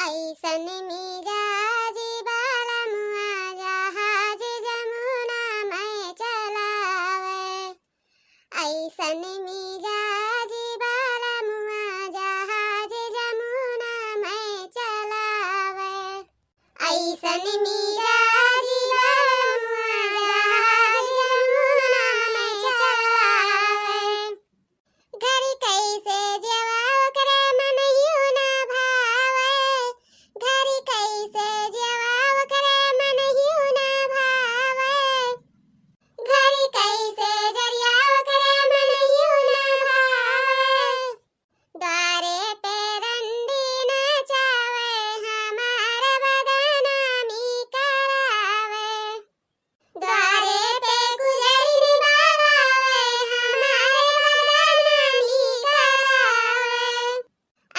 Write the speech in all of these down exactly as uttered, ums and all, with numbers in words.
ऐसन मिजाज बालमुआ जहाज जमुना में चलावे। ऐसन मिजाज बालमुआ जहाज जमुना में चलावे। ऐसन मिजाज बालमुआ जहाज जमुना में चलावे। घर कैसे जेवा ओकरे मनहियो ना भावे। घर कैसे जेवा ओकरे मनहियो ना भावे। घर कैसे जरिया ओकरे मनहियो ना भावे। द्वारे पे रंडी नचावे हमार बदनामी करावे। द्वारे पे गुजरिन बारावे हमार बदनामी करावे।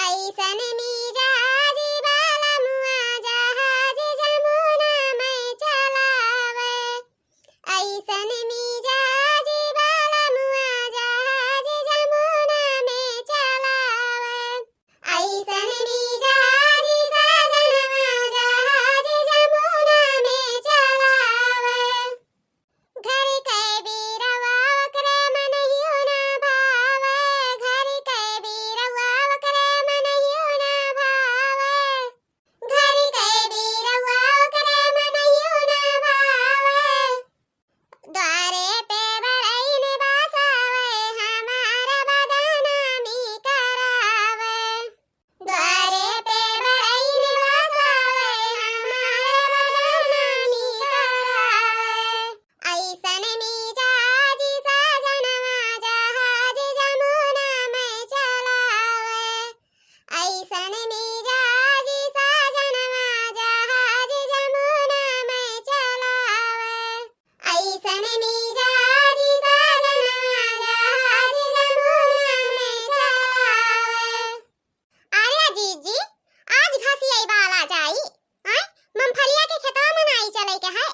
ऐसन मिजाज बालमुआ जहाज जमुना में चलावे। ऐसन मिजाज बालमुआ जहाज जमुना में चलावे। ऐसन मिजाज साजनवा जहाज जमुना में चलावे। घर के बीरवा ओकरे मनहियो ना भावे। घर के बीरवा ओकरे मनहियो ना भावे। घर के बीरवा ओकरे मनहियो ना भावे। द्वारे पे बरइन बसावे हमार बदनामी करावे। द्वारे पे बरइन बसावे हमार बदनामी करावे। ऐसन मिजाज साजनवा जहाज जमुना में चलावे। ऐसन मिजाज साजनवा जहाज जमुना में चलावे। ऐसन मिजाज साजनवा जहाज जमुना में चलावे। अरे जीजी, आज घसियाई बाला जाई, आय, मूंगफलिया के खेतवा में नाई चले के है।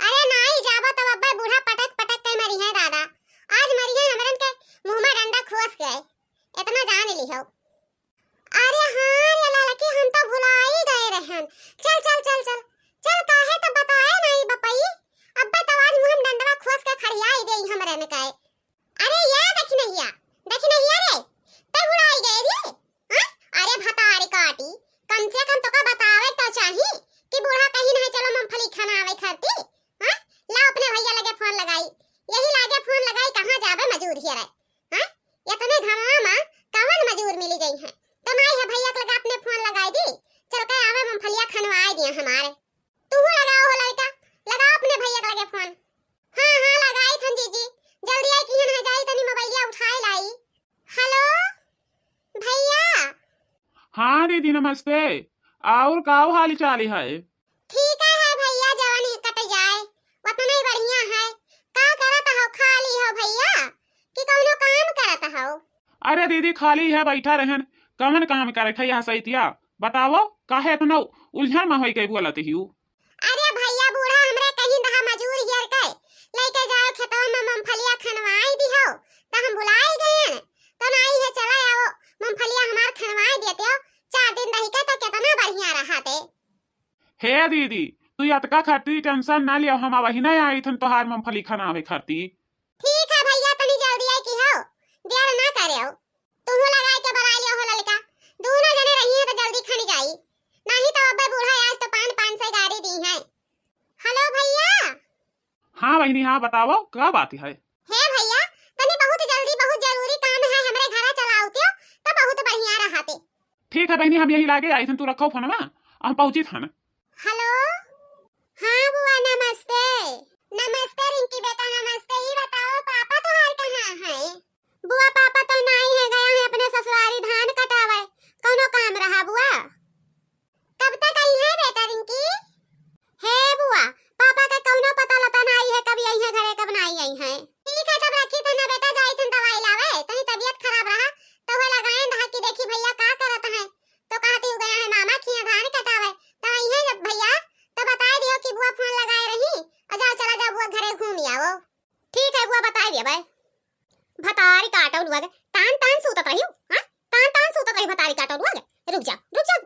अरे नाई जाबो तब अब्बे बूढ़ा पटक पटक के मरिहैं दादा। आज मरिहैं हमरन के मुँह में डंडा खोस के, इतना जान लिहो। अरे हाँ रे ललकी, हम तो भुलाई गए रहन। चल चल चल चल चल, काहे तो बताए नाई बपई। अब्बे तो आज मुँह में डंडवा खोस के खड़ियाई देई हमरन के। अरे ये दखिनहिया, दखिनहिया रे, ते भुलाई गए रे? हाँ? अरे भतारी काटी, कम से कम तोका बतावे तो चाही कि बूढ़ा कहिन है चलो मूंगफली खनावे खरती। हाँ? ला अपने भैया लगे फोन लगाई, यही लागे फोन लगाई, कहाँ जाबे मजूर हियरे। हाँ? इतने घमवा मा कवन मजूर मिली जइहैं? तो नाई है भैया के लगे अपने फोन लगाई दी, चल के आवे मूंगफलिया खनवाए दिया हमारे। तू लगाओ हो लड़का, लगाओ अपने भैया के लगे फोन। हाँ हाँ लगाई थन जीजी, जल्दी आई किहन है जाई तनी मोबाइलिया उठाए लाई। हेलो भैया। हाँ दीदी नमस्ते, और का हाल चाल है? ठीक है, है भैया, जवन ही कट जाए, उतना ही बढ़िया है। का करत हो, खाली हो भैया कि कौनो काम करत हो? अरे दीदी खाली है बैठा रहन, कवन काम करे है यहाँ सैतिया? बताओ काहे इतना उलझन में होई के बोलत हियू? अरे भैया बूढ़ा हमरे कहिन रहा मजूर हियर के, लेके जाओ खेतवा में मूंगफलिया खनवाई दिहो, त हम भुलाई गए, तो नाई है चला आओ मूंगफलिया हमार खनवाई देते हो, चार दिन रही के तो कितना बढ़िया रहा ते। हे दीदी, तू अतका खातिर टेंशन ना लियो, हम अबही ना आई थन तोहार मूंगफली खनावे खातिर। ठीक है भैया, तनी जल्दी आई की हो, देर ना करे हो। तुहू लगाई के बुलाई लियो हो ललका, दोनों जने रही हैं तो जल्दी खन जाई, नहीं तो अब्बे बूढ़ा आज तो पान पान से गाड़ी दी है। हेलो भैया। हाँ बहिनी, हाँ बताओ, का बात है? हे भैया, तनी बहुत जल्दी, बहुत जरूरी काम है, हमरे घरा चला आउतियो, तो बहुत बढ़िया रहते। ठीक है बहिनी, हम यही लागे आई थन, तू रखो फोनवा, हम पहुँची थन। हेलो, हाँ बुआ नमस्ते। नमस्ते रिंकी बेटा, नमस्ते। ई बताओ पापा तोहार कहाँ है? बुआ पापा तो नाई है, गया है अपने ससुरारी धान कटावे। कौनो काम रहा बुआ? कब तक आई है बेटा रिंकी? हे बुआ, पापा का कौनो पता लता नाई है, कब आई है घरे, कब नाई आई है। ठीक है, तब रखी थन ना बेटा, जाई थन दवाई लावे, तनी तबीयत खराब रहा, तो वह लगाए रहा कि देखी भैया का करत है, तो कहती हूँ गया है मामा खिया धान कटावे, तो आई है जब भैया, तो बताए दियो कि बुआ फोन लगाए रही, और जाओ चला जाओ बुआ घरे घूम आओ। ठीक है बुआ, बताए दिया भाई। भतारी काटो लुआ के, तान तान सूतत रही, हाँ? तान तान सूतत रही भतारी काटो लुआ के। रुक जा, रुक जा,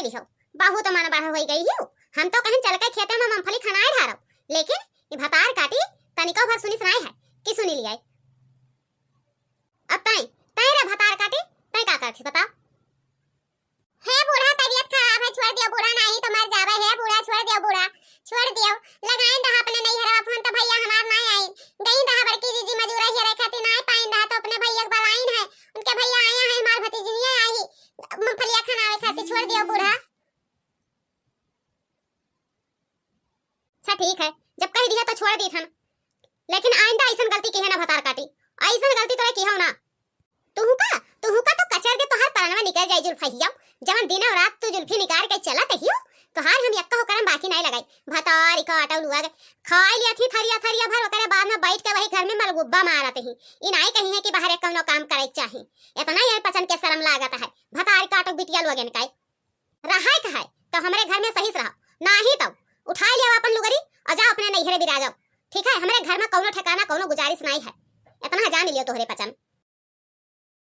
हो, बहुत मन बढ़ होई गई हो। हम तो कहीं चल के खेते में मूंगफली खनाए ढारब, लेकिन ई भतार काटी तनिको भर सुनिस नाई है कि सुनी लियाई। अब तैं, तैं रे भतार काटी, तैं का करथी बताओ? हे बूढ़ा, तबीयत खराब है, छोड़ दियो बूढ़ा, नाही तो मर जावे। हे बूढ़ा, छोड़ दियो बूढ़ा, छोड़ दियो। लगाइन रहा अपने नैहरवा फोन, तो भैया हमार नाही आइन। गइन रहा बड़की जीजी मजूरा हियरे खातिर, नाही पाइन रहा तो अपने भैया के बलाइन है, उनके भैया आया है, हमार भतीजिनिया आई मूंगफलिया खनावे खातिर। छोड़ दियो बूढ़ा। अच्छा ठीक है, जब कह दिया तो छोड़ दी थन, लेकिन आइंदा ऐसन गलती किहे ना भतार काटी, ऐसन गलती तो किहो ना। तुहू का, तुहू का तो कचर के तोहार परनवा निकल जाई जुल्फहिया, जवन दिनों रात तू जुल्फी निकाल के चलत हियो, तोहार हम यक्का हो करम बाकी नहीं लगाई। भतार काटो लुआ के खाई लिया थी थरिया थरिया भर, ओकरे बाद में बैठ के वही घर में मलगुब्बा मारत ही। ई नाई कही है कि बाहर एक कौनो काम करे के चाही। इतना ये पचन के शर्म लागत है, भतार काटो बिटिया लोगन का। रहे के है तो हमरे घर में सही से रहो, नाही तो उठाई लियो अपन लुगरी और जाओ अपने नैहरे बिराजो। ठीक है, हमरे घर में कौनो ठिकाना, कौनो गुजारिश नाही है। इतना जान लियो तोहरे पचन।